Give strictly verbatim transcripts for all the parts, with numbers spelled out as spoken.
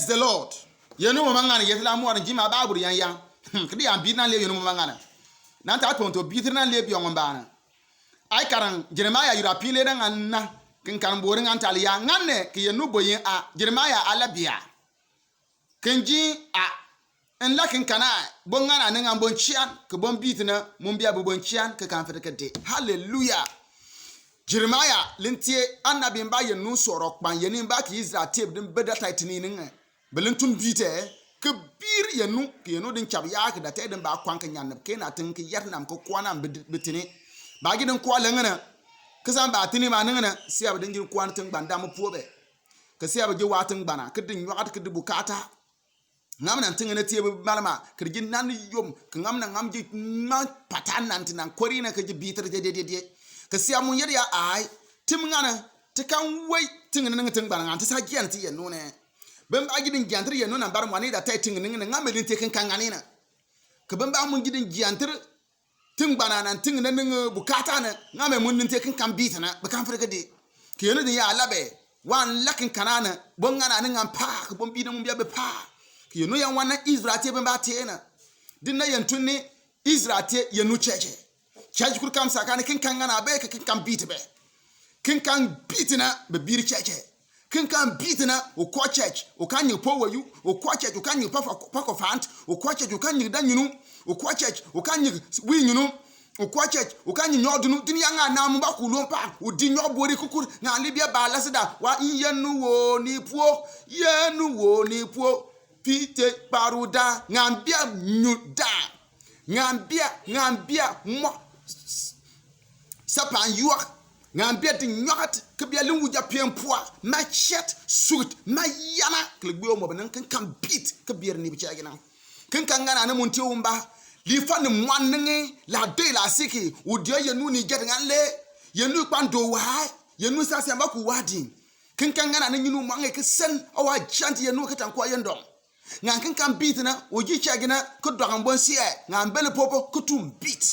Praise the Lord. Yɛn nu mumangane, yɛtila muar jima babur yan ya. Kedi yan bit nan le yɛn nu mumangane. Nan ta tonto bit nan le biong mbana. Ai karang Jeremiah yura pile na ngan na. Kin kan boring an talia ngan ne ke yɛn nu boyin a Jeremiah ala bia. Kin ji a. Nla kin kana bo ngan a ne ngan bon chian ke bon bit na mumbia bo bon chian ke kan fete ke de. Hallelujah. Jeremiah lintie annabi mba yɛn nu soro kpan yɛn mba ke Israel teb din beda tai tini ninge. Belin tun bite ke bir yɛn nu ke yɛn nu din chab ya ke da tai din ba kwan ke nyan ke na tin ke yar nam ke kwan am bitini. Ba gi din kwa lengana. Ke san ba tini ma ningana sia ba din jin kwan tin gbanda mo pobe. Ke sia ba ji wa tin gbana ke din nyuat ke di bukata. Ngam nan tinga na tie ba malama ke ji nan yom ke ngam na ngam ji ma patan nan tinan kori na ke ji bitir je de de de. Ke sia mun yar ya ai tim ngana ti kan wai tinga na ngan tin gbana ngan ti sa jian ti yɛn nu ne. Bamba gi din jiantir yɛn nu na bar mani da tai tinga na ngam din te kin kan ngani na. Ke bamba mun gi din jiantir tin gbana nan tin na ning bukata na ngame mun nin te kin kan bit na be kan fere ke de. Ke yɛn nu din ya labe wan lakin kanana bon ngana ning an pa ke bon bi na mun bia be pa. Ke yɛn nu yan wan na Israel te ben ba te na. Din na yɛn tun ni Israel te yɛn nu cheche. Cheche kur kam sakane kin kan ngana be ke kin kan bit be. Kin kan bit na be bir cheche. Kin kan bit na o kwa church o kan nyig po wayu o kwa church o kan nyig pa pa ko fant o kwa church o kan nyig da nyunu o kwa church o kan nyig wi nyunu o kwa church o kan nyig nyɔ dunu din ya nga na mu ba ku lon pa o di nyɔ bori kukur nga libia ba lasida wa in yɛn nu wo ni puo yɛn nu wo ni puo pite paruda nga bia nyuda. Ngambia ngambia mo. Sapan yuak ngambia di nyuakat ke bia lin wuja pien pua ma chet sut ma yana kle gbio mo banan kan kan bit ke bia ni bicha gina. Kan kan ngana na munti umba li fa ni mwan ngi la de la siki u dia yɛn nu ni jet ngan le yɛn nu kpan do wa yɛn nu sa se mba ku wadin. Kan kan ngana na nyunu mange ke sen awa janti yɛn nu ke tan kwa yɛn dong. Ngan kin kan bit na o ji chagi na ke dɔgɔn bon si ɛ ngan bele popo ke tum bit.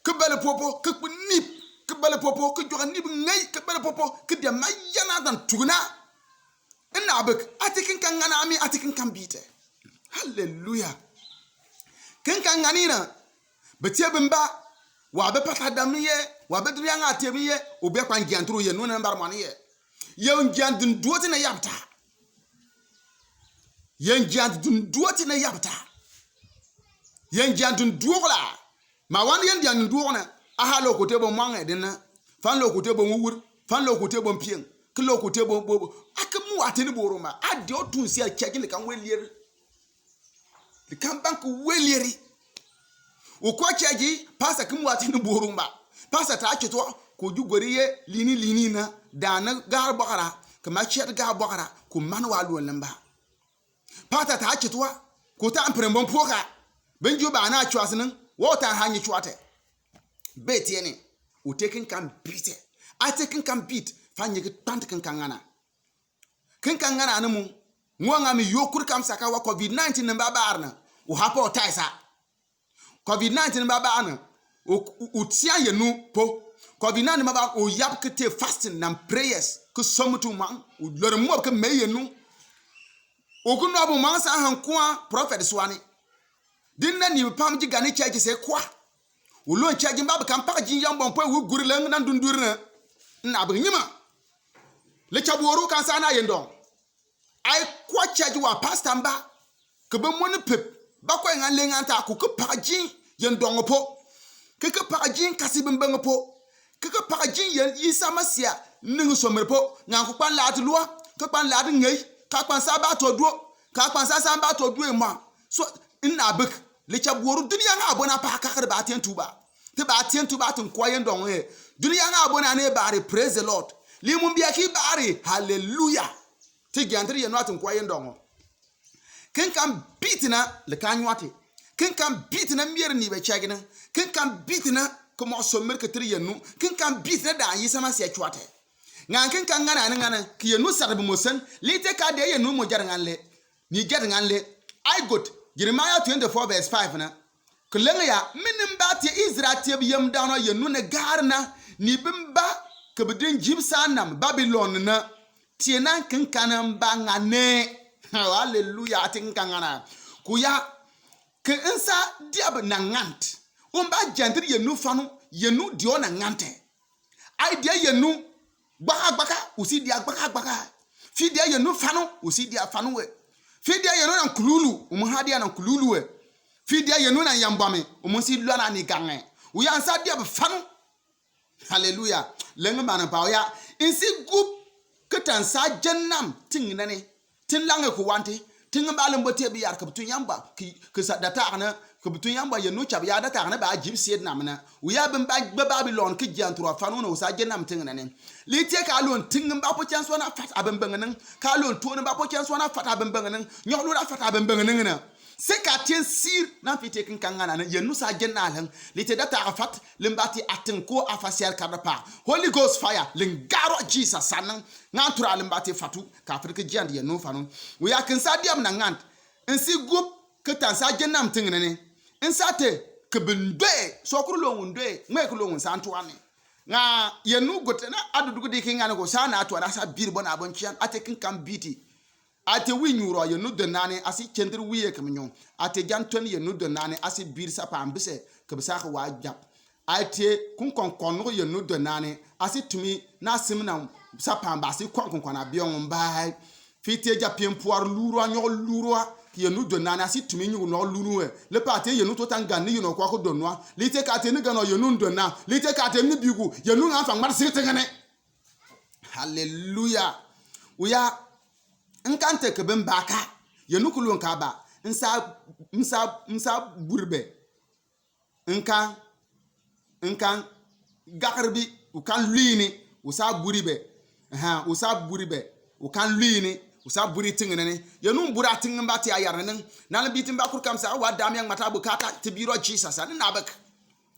Ke bele popo ke kpu nip ke bele popo ke jɔgɔn nip ngai ke bele popo ke dia ma yana dan tugna. Ina bek ati kin kan ngana ami ati kin kan bit ɛ. Hallelujah. Kin kan ngani na betie bimba wa be pata dam ni ye wa be dunia nga tie mi ye o be kpan giantru ye nu na mbar mani ye. Ye ngian dun duoti na yapta. Yɛn jian dun duoti na yapta. Yɛn jian dun duok la. Ma wan yɛn jian dun duok na. Aha lo kote bo mange dina. Fan lo kote bo wur. Fan lo kote bo pieng. Ke lo kote bo bo. Ake mu ateni bo roma. Ade o tun si a chagi le kan welier. Le kan bank welieri. O kwa chagi pasa ke mu ateni bo roma. Pasa ta chitwa ko ju gori ye lini lini na. Dana gar bakara. Ke ma chet gar bakara. Ku man wa luon lamba. Pata ta chitwa ku ta amprem bon poka. Benju ba na chwa sinin wo ta hanyi chwate. Betiene u te kin kan bite. A te kin kan bit fa nyi ki tant kin kan ngana. Kin kan ngana ni mu. Ngwa nga mi yokur kam saka wa covid nineteen ni ba barna. U hapo taisa. Covid nineteen ba ba ana. O u tia ye nu po. Covid nineteen ba ba o yap ke te fasting and prayers ke somutu mang. O lor mo ke me ye nu. O ku no bu mang sa han kwa prophet swani. Din na ni pam ji gani church se kwa. O lo church ba ba kan pa jin yang bon po u gurleng nan dundur na. Na bu nyima. Le chaboru kan sa na yendong. Ai kwa chaji wa pastor mba. Ke be moni pep. Ba kwa ngan le ngan ta ku ke pakaji yen dong po. Ke ke pakaji kasi bembeng po. Ke ke pakaji yen Isa Masia ning somer po. Ngan ku kpan lati lua. Ke kpan lati ngei. Ka kpan sa ba to duo. Ka kpan sa sa ba to duo ma. So ina bek. Le chaboru dunia nga abona pa kakar ba tien tuba. Te ba tien tuba tun kwa yen dong e. Dunia nga abona ne bari praise the Lord. Li mun bia ki bari hallelujah. Ti giantri yenu atin kwa yendongo. Kin kan bitina le kan nyuati. Kin kan bitina mier ni be chagina. Kin kan bitina kuma somir ke tri yenu. Kin kan bitina da Isa Masia chwate. Ngan kin kan ngana ni ngana ki yenu sar bu mosen. Lite ka de yenu mo jar ngan le. Ni jar ngan le. Ai got Jeremiah twenty-four verse five na. Keleng ya, minim ba tie Israel tie bi yem dano yenu ne garna, ni bimba ke bidin jibsa nam Babylon na, tie nan kin kanan ba ngane. Hallelujah. Ati kǝnka ŋana. Kuya, kǝ nsa diab na ŋant. Umba jantǝr yenu fanu, yenu dio na ŋante. Ai dia yenu gbaka gbaka, usi dia gbaka gbaka. Fi dia yenu fanu, usi dia fanu we. Fi dia yenu na nkululu, umu ha dia na nkululu we. Fi dia yenu na yambame, umu si lua na ni gange. Uya nsa diab fanu. Hallelujah. Leng mani pa ya. Nsi gup kǝ ta nsa jannam tǝngnani. Tǝn lange ku wanti. Tǝn ba lǝmbǝ te bi yar kǝ bǝtun yamba. Kǝ, kǝ sa data kǝnǝ. Kǝ bǝtun yamba yenu chab ya data kǝnǝ ba jib sied namnǝ. Uya bǝn ba, ba Babilon kǝ jian tura fanu na usa jannam tǝngnani. Lite ka lon tǝn ba po chance wana fat abǝn bǝngnǝng. Ka lon tuon ba po chance wana fat abǝn bǝngnǝng. Nyok lon fat abǝn bǝngnǝng na. Se ka tien sir, nan fi te kǝnka ŋana nǝ, yenu sa jannam lǝng, lite data ka fat, lǝmbati atǝng ko afasial kadapa. Holy Ghost fire, lǝng garo Jesus sanang, ngan tura lǝmbati fatu, ka fat kǝ jian di yenu fanu. Uya kǝn sa diam na ŋant, nsi gup, kǝ ta nsa jannam tǝngnani. Nsa te, kǝ bǝn dwe, so kuru longun dwe, mwe kuru longun santuani. Nga yenu gote na, adudu gudi kǝn ŋana ko, sa na tuana, sa bir bona bon chian, ate kǝnka biti. Ate wi nyuro yenu donnani asi chendir wi ye kǝmnyo. Ate jan twen yenu donnani asi bir sapam bise kǝbisa kǝ wa jap. Ate kun kon kon nuko yenu donnani asi tumi na sim na sapam ba asi kon kon kon abiong mbai. Fi te japien puar lurua nyok lurua yenu donnani asi tumi nyok nok lurua. Lepa ate yenu to tangani yenu kwa ko donnua. Lite ka ate ni gano yenu donna. Lite ka ate ni bigu yenu nga fang mar sitengane. Hallelujah. Uya, nkan te kǝ bǝn baka. Yenu kǝ lon ka ba. Nsa, nsa, nsa burbe. Nkan, nkan, gakǝrbi, ukan luini, usa burbe. Aha, usa burbe. Ukan luini, usa buri tǝngnani. Yenu bura tǝngǝn ba ti ayar nǝnǝng. Nalǝm bitin ba kurkam sa, wa damiang mata bukata, tibiro Jesus, ani nabek.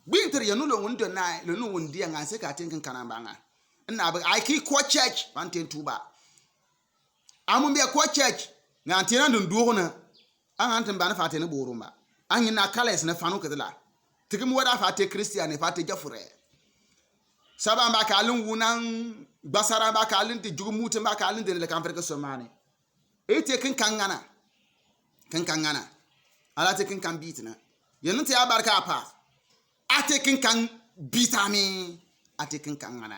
Bintir yenu longun donnai, longun dia ngan se ka tin kǝn kanam ba ngan. Nabek, ai ki ko church, ban tin tuba. Amu mbia ko church, ngan tin andun duogo na. Angan tin ban fa tin buru mba. Anyi na kales na fanu kǝdǝla. Tǝgǝm wada fa te Christian, fa te jafure. Saba mba kalin wunan, basara mba kalin te jugu mutin mba kalin te ne le kan ferke somani. Ete kǝnka ŋana. Kǝnka ŋana. Ala te kǝnka bitǝna. Yenu te abarka apa. Ate kǝnka bitami. Ate kǝnka ŋana.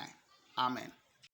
Amen.